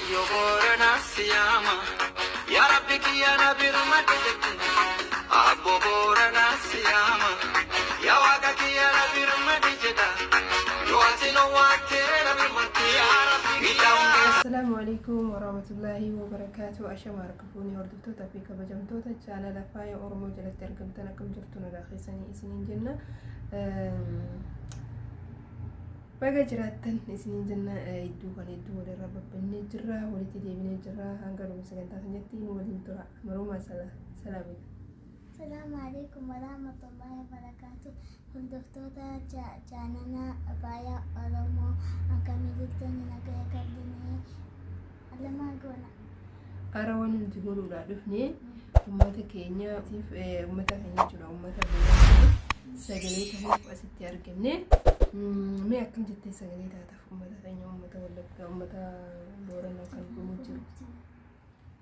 Waaqayyo Booranaa siyaama, yaa Rabbi kiyya na birmadhu jette. Abbo Booranaa siyaama, yaa Waaqa kiyya na birmadhu jedha. Yoo ati nu waattee na birmatte yaa Rabbi kiyya. Assalaamu alaikum warahmatullaahi wabarakaatu. Ashama harka fuunee hordoftoota fi kabajamtoota jaalala faaya Oromoo jalatti argamtan, akkam jirtu? Nagaa keessanii isiniin jenna. Baga jiraattan isiniin jenna. Hedduu kan hedduu walirra babbannee jirra, walitti deebinee jirra. Hanga dhuma sagantaa keenyatti nu waliin tura. Marumaa salaamii. Salaamu alaikum warahmatullahi wabarakatuh. Hordoftoota chaanala faaya Oromoo, akkamii jirtanii? Nagaa qabdanii? Alamaa goona. Ara waan nuti godhuudhaa dhufne uummata keenyaatiif, uummata keenya jechuudha, uummata biyyaatiif sagalee ta'uuf asitti argamne. Mee akkam jettee sagalee taataaf uummata keenya, uummata Wallaggaa, uummata Booranaa kan dhumuu jiru?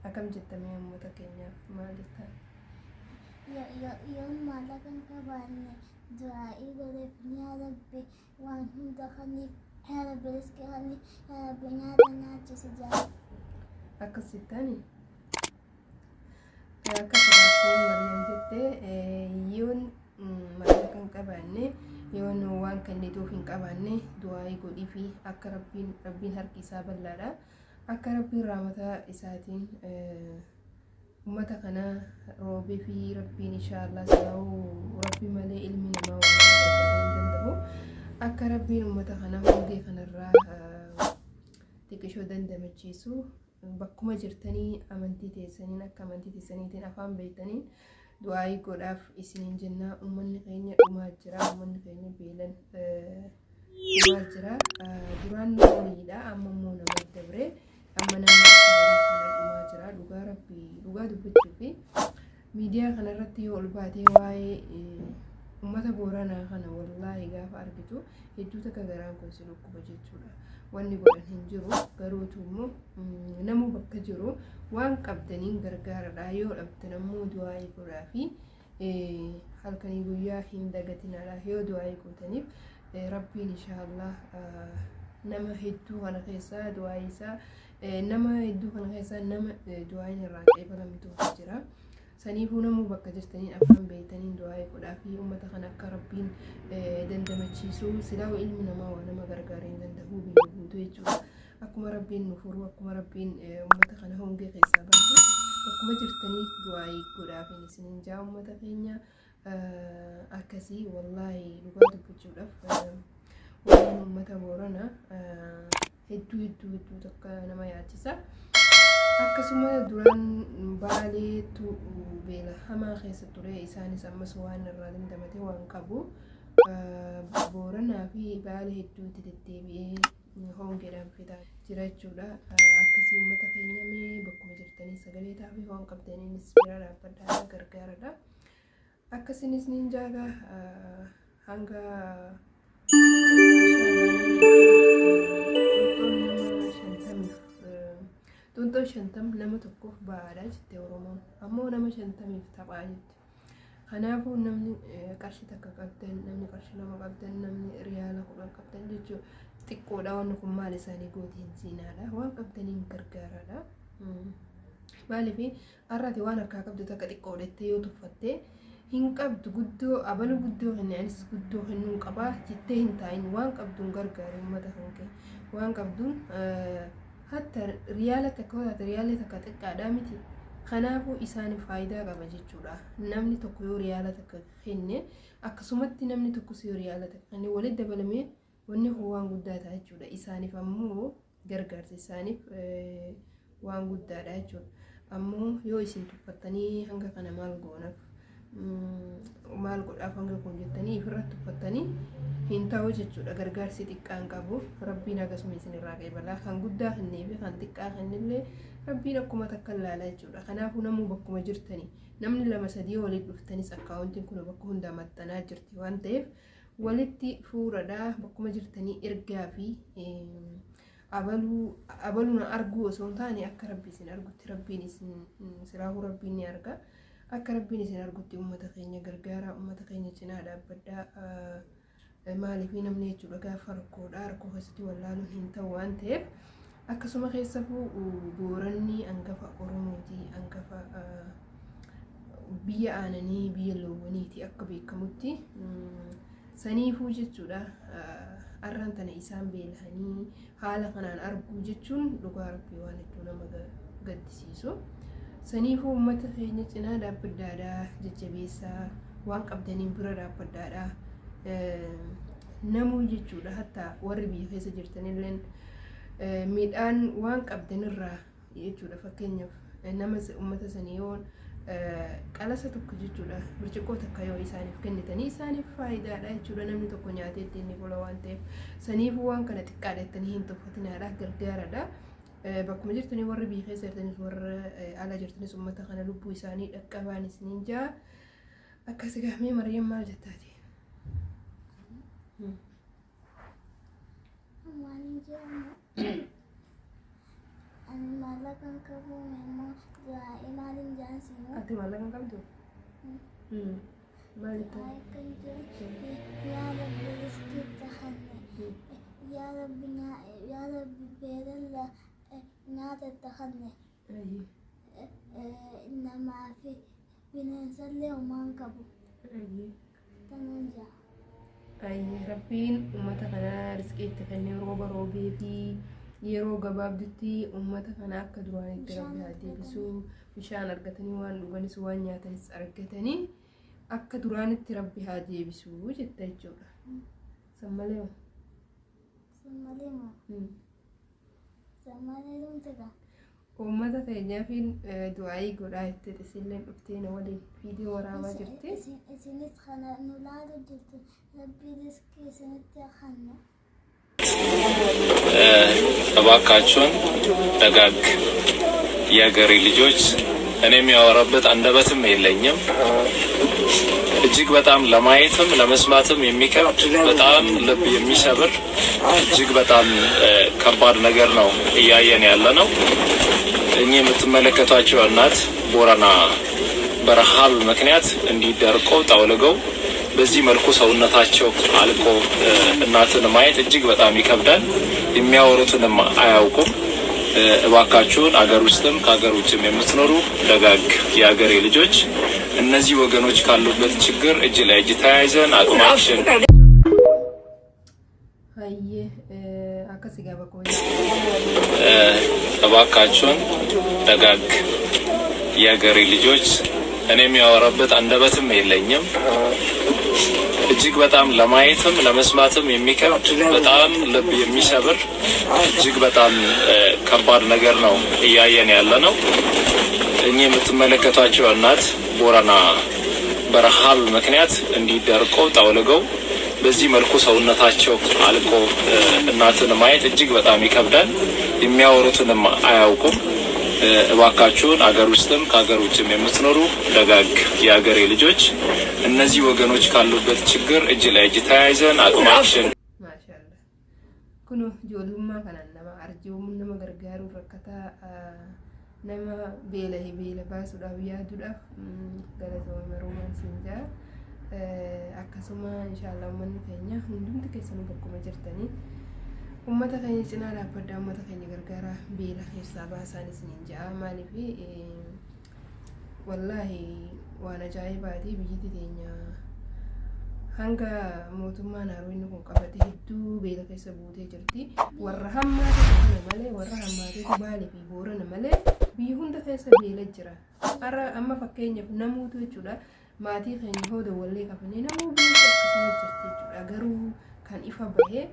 Akkam jettamee uummata keenyaaf maal jettaan? Yoon maallaqa hin qabaanne du'aa'ii godheef, yaa Rabbi waan hunda kaniif, yaa Rabbi riskii kaniif, yaa Rabbi nyaata nyaachisi jaa. Akkas jettaani? Akkas akkuma Mariyaam jette, yoon maallaqa hin qabaanne, yoon waan kennituuf hin qabaanne, du'aa'ii godhii fi akka Rabbiin harki isaa bal'aadha. Akka Rabbiin raamata isaatiin uummata kana roobee fi Rabbiin inshaallah silaa'uu Rabbi malee ilmi namaa waan nama gargaaruu hin danda'u. Akka Rabbiin uummata kana hongee kanarraa xiqqishoo dandamachiisu, bakkuma jirtanii amantii teessaniin, akka amantii teessaniitiin, afaan beektaniin du'aayii godhaaf isiniin jenna. Uummanni keenya dhumaa jira, uummanni keenya beelan dhumaa jira. Duraan horiidha, amma immoo nama dabre, amma namni akka horii kana dhumaa jira. Dhugaa Rabbii, dhugaa dubbachuu fi miidiyaa kanarratti yoo ol baatee waa'ee uummata Booranaa kana wallaahi gaafa argitu hedduu takka garaan kun si dhukkuba jechuudha. Wanni godhan hin jiru, garuutu immoo namuu bakka jiru waan qabdaniin gargaaradha. Yoo dhabdan ammoo du'aa'ii godhaa fi halkanii guyyaa hin dagatinaadha. Yoo du'aa'ii gootaniif Rabbiin inshaallah nama hedduu kana keessaa du'aa'ii isaa, nama hedduu kana keessaa nama du'aa'iin irraa qeebalamtuutu jira. Saniifuu namuu bakka jirtaniin afaan beektaniin du'aa'ii godhaa fi uummata kana akka Rabbiin dandamachiisu. Silaa'u ilmi namaa waa nama gargaaree hin danda'u biyya guutuu jechuudha. Akkuma Rabbiin nu furu, akkuma Rabbiin uummata kana hongee keessaa baasu, bakkuma jirtanii du'aa'ii godhaafin isiniin jaa uummata keenya akkasii. Wallaahi dhugaa dubbachuudhaaf waa'een uummata Booranaa hedduu hedduu hedduu takka nama yaachisa. Akkasuma duraan Baaleetu beela hamaa keessa ture, isaanis ammas waan irraa dandamate waan qabu. Booranaa fi Baale hedduutti deddeebi'ee hongeedhaan fixaa jira jechuudha. Akkasii uummata keenya mee bakkuma jirtanii sagalee taafii waan qabdaniinis bira dhaabbadhaa, gargaaradha. Akkasinis niin jaaga hanga 50f xunxoo 50 nama tokkoof ba'aadha jette Oromoon, ammoo nama 50f taphaa jette. Kanaafuu namni qarshii takka qabdan, namni qarshii 2 qabdan, namni riyaala 10 qabdan jechuun xiqqoodha. Wanni kun maal isaanii gootiin siinaadha. Waan qabdaniin gargaaraadha. Maaliif har'aati waan harkaa qabdu takka xiqqoo jettee yoo tuffatte, hin qabdu guddoo, abalu guddoo kenne, anis guddoo kennuun qabaa jettee hin taa'in. Waan qabduun gargaari uummata kan kee, waan qabduun. Hatta riyaala takka yoo taate, riyaalli takka xiqqaadhaa miti? Kanaafuu isaaniif faayidaa qaba jechuudha. Namni tokko yoo riyaala takka kenne, akkasumatti namni tokkos yoo riyaala takka kenne, walitti dabalamee wanni kun waan guddaa ta'a jechuudha. Isaaniif ammoo gargaarsa, isaaniif waan guddaadha jechuudha. Ammoo yoo isin tuffattanii, hanga kana maal goonaaf, maal godhaaf hanga kun jettanii ofirratti tuffattanii, hin ta'u jechuudha. Gargaarsi xiqqaan qabu Rabbiin akkasuma isin irraa qeebalaa. Kan guddaa kennee fi kan xiqqaa kennillee Rabbiin akkuma takka ilaala jechuudha. Kanaafuu namuu bakkuma jirtanii, namni lama sadii walitti dhuftanis, akkaawuntiin kun bakka hundaa maxxanaa jirti waan ta'eef, walitti fuuradhaa, bakkuma jirtanii ergaa fi abaluu abaluu na arguu osoo hin taane, akka Rabbi isin argutti, Rabbiin isin silaahuu Rabbiin ni arga. Akka Rabbiin isin argutti uummata keenya gargaaraa, uummata keenya cinaa dhaabbadhaa. Maaliif namni jechuudha gaafa rakkoodha, rakkoo keessatti wallaaluun hin ta'u waan ta'eef, Akkasuma keessafuu Booranni hangafa Oromooti, hangafa biyya aananii, biyya loowwaniiti akka beekamutti. Saniifuu jechuudha arraan tana isaan beelahanii haala kanaan arguu jechuun dhugaa Rabbii waan hedduu nama gaddisiisu. Saniifuu uummata keenya cinaa dhaabbadhaadhaa, jajjabeessaa, waan qabdaniin bira dhaabbadhaadhaa. Namuu jechuudha, hatta warri biyya keessa jirtanilleen midhaan waan qabdanirraa jechuudha, fakkeenyaaf nama uummata sanii yoo qalasa tokko jechuudha, birciqoo takka yoo isaaniif kennitanii isaaniif faayidaadha jechuudha. Namni tokko nyaatee ittiin ni bula waan ta'eef, saniifuu waan kana xiqqaadha jettanii hin tuffatinaadha, gargaaradha. Bakkuma jirtanii, warri biyya keessa jirtanis warra ala jirtanis, uummata kana lubbuu isaanii dhaqqabaan isiniin jaa. Akkas gahamee. Maryam, maal jettaati? Waan jedhamu ani maallaqa hin qabu, immoo du'aa'ee maaliin jaan simu. Ati maallaqa hin qabdu? Maal jettaa? Du'aa'ee kan jedhu, yaa Rabbi riskii itti kanne, yaa Rabbi, yaa Rabbi, beelalla nyaata itti kanne, namaa fi bineensallee homaan qabu tanan jaa. Ayyee, Rabbiin uummata kana riskii itti kennee, rooba roobee fi yeroo gabaabdutti uummata kana akka duraanitti Rabbi haa deebisu. Bishaan argatanii, waan dhuganis waan nyaatanis argatanii, akka duraanitti Rabbi haa deebisu jetta jechuudha. San malee hoo? San malee moo? San malee dhumte gaa. Uummata keenyaafin du'aayii godhaa jettee isillee dhuftee na waliin viidiyoo waraabaa jirti. Isinis kana nu laalu jirtu, Rabbi riskii isinitti haa kennu. እባካችሁን ደጋግ የአገሬ ልጆች፣ እኔ የሚያወራበት አንደበትም የለኝም። እጅግ በጣም ለማየትም ለመስማትም የሚከብድ፣ በጣም ልብ የሚሰብር፣ እጅግ በጣም ከባድ ነገር ነው እያየን ያለ ነው። እኚህ የምትመለከቷቸው እናት ቦረና በረሃብ ምክንያት እንዲህ ደርቀው ጠውልገው በዚህ መልኩ ሰውነታቸው አልቆ እናትን ማየት እጅግ በጣም ይከብዳል። የሚያወሩትንም አያውቁም። እባካችሁን አገር ውስጥም ከሀገር ውጭም የምትኖሩ ደጋግ የአገሬ ልጆች፣ እነዚህ ወገኖች ካሉበት ችግር እጅ ለእጅ ተያይዘን አቅማችን Hayyee, akkas egaa bakka እባካችሁን ደጋግ የአገሬ ልጆች፣ እኔ የሚያወራበት አንደበትም የለኝም። እጅግ በጣም ለማየትም ለመስማትም የሚከብድ፣ በጣም ልብ የሚሰብር፣ እጅግ በጣም ከባድ ነገር ነው እያየን ያለ ነው። እኚህ የምትመለከቷቸው እናት ቦረና በረሃብ ምክንያት እንዲህ ደርቀው ጠውልገው በዚህ መልኩ ሰውነታቸው አልቆ እናትን ማየት እጅግ በጣም ይከብዳል። የሚያወሩትንም አያውቁም። እባካችሁን አገር ውስጥም ከሀገር ውጭም የምትኖሩ ደጋግ የአገሬ ልጆች፣ እነዚህ ወገኖች ካሉበት ችግር እጅ ለእጅ ተያይዘን አቅማችን Maashaallah. Kun ijoollummaa kanaan nama arjoomuun, nama gargaaruun, rakkataa nama beela'e beela baasuudhaaf yaaduudhaaf galatoomii maruumaan siin jaa. Akkasuma inshaallah uummanni keenya hundumti keessanuu bakkuma jirtanii uummata keenya cinaa dhaabbadhaa, uummata keenya gargaaraa, beela keessaa baasaan isiniin ja'a. Maaliif, wallaahi waan ajaa'ibaati, biyyatti teenya hanga mootummaan haaraan kun qabate hedduu beela keessa buutee jirti. Warra hammaate kana malee, warra hammaatetu Baalee fi Boorana malee, biyya hunda keessa beela jira. Har'a amma fakkeenyaaf namuutu jechuudha maatii keenya hooda wallee qabanii namuu beela akkasuma jirti jechuudha. Garuu kan ifa bahee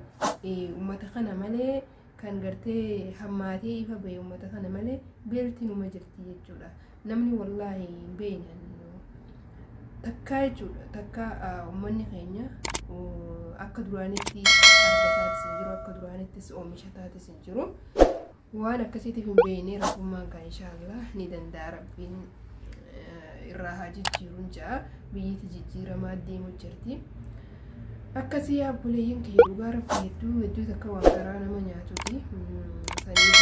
uummata kana malee, kan gartee hammaatee ifa bahee uummata kana malee, beelti numa jirti jechuudha. Namni wallaahi hin beekne takkaa jechuudha, takka uummanni keenya akka duraanitti argataatis hin jiru, akka duraanittis oomishataatis hin jiru. Waan akkasiitiif hin beekne rabbummaan kan inshaallah ni danda'a, Rabbiin irraa haa jijjiiruun ja'a, biyyatti jijjiiramaa deemu jirti. Akkasii obboleeyyiin kiyya, dhugaa Rabbi hedduu hedduu takka waan garaa nama nyaatuti. Saniif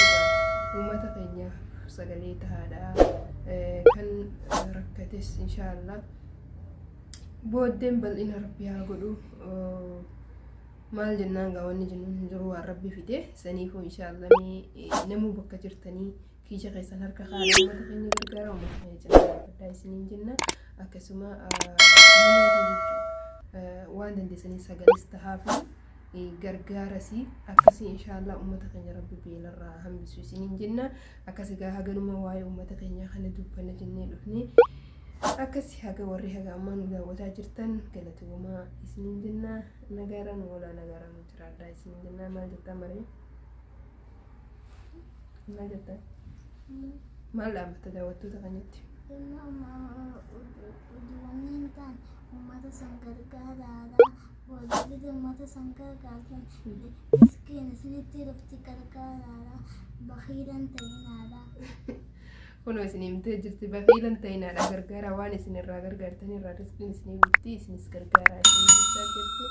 uummata keenya sagalee tahaadha. Kan rakkates inshaallah booddeen bal'ina Rabbi haa godhu. Maal jennaan gaa wanni jennuun hin jiru waan rabbi fide saniifuu inshaallah namuu bakka jirtanii kiisha keessan harka kaa'aa uummata keenya gargaara uummata keenya cinaa dhaabbadhaa isiniin jenna akkasuma waan dandeessanii sagalis tahaa fi gargaarasi akkasii inshaallah uummata keenya rabbi beelarraa hambisu isiniin jenna akkasi gaa haganuma waa'ee uummata keenyaa kana dubbanna jennee dhufne akkasi haga warri haga ammaa nu daawwataa jirtan galatoomaa isiniin jenna nagaara nu oolaa nagaara nu jiraadhaa isiniin jenna maal jettaa maree maal jettaa maal dhaammatta daawwattoota keenyatti Wanni hin taane uummata san gargaaraadha. Booda uummata san gargaartan miskiin isinitti dhufti gargaaraadha. Bakiilan ta'inaadha. Kunoo isin himtee jirti bakiilan ta'inaadha gargaara waan isin irraa gargaartan irraa riskiin isinii dhufti isinis gargaaraa isin jechaa jirti.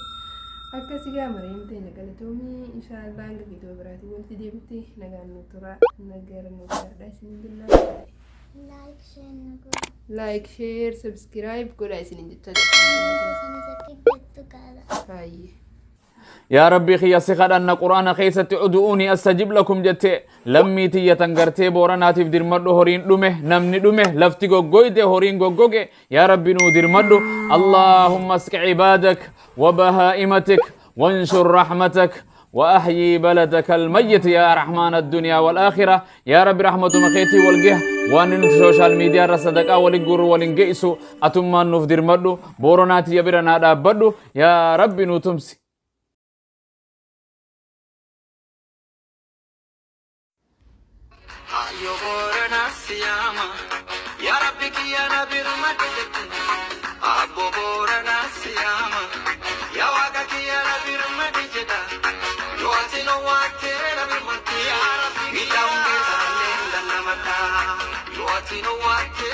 Akkasi gaa Mariam teenya galatoomii inshaallah hanga viidiyoo biraatiin walitti deebitti nagaan nu tura nagaara nu jiraadha isinin jennaa. Like share nu godha. Like share subscribe godhaa isinin jechaa jirti. Sanis akka jettu gaara. Baay'ee. Yaa rabbii kiyya si kadhanna quraana keessatti udu'uunii astajib lakum jette lammii tiyya tan gartee booranaatiif dirmadhu horiin dhume namni dhume lafti goggoyte horiin goggoge yaa rabbi nuu dirmadhu allaahumma asqi cibaadak wa bahaa'imatik wanshur rahmatak وأحيي بلدك الميت يا رحمن الدنيا والآخرة يا رب رحمة مخيتي والجه وأن سوشيال ميديا رصدقا ولنقر ولنقيسو أتما نفدر مدو بوروناتي يبرنا دابدو يا رب نوتمسي Ayyo Boorana siyaama yaa Rabbi kiyya na birmadhu jette Abbo Boorana siyaama yaa Waaqa kiyya na birmadhu jedha yoo ati nu waattee na birmadhu yaa Rabbi miidhaa hundee sanallee dandamadha yoo ati nu waattee.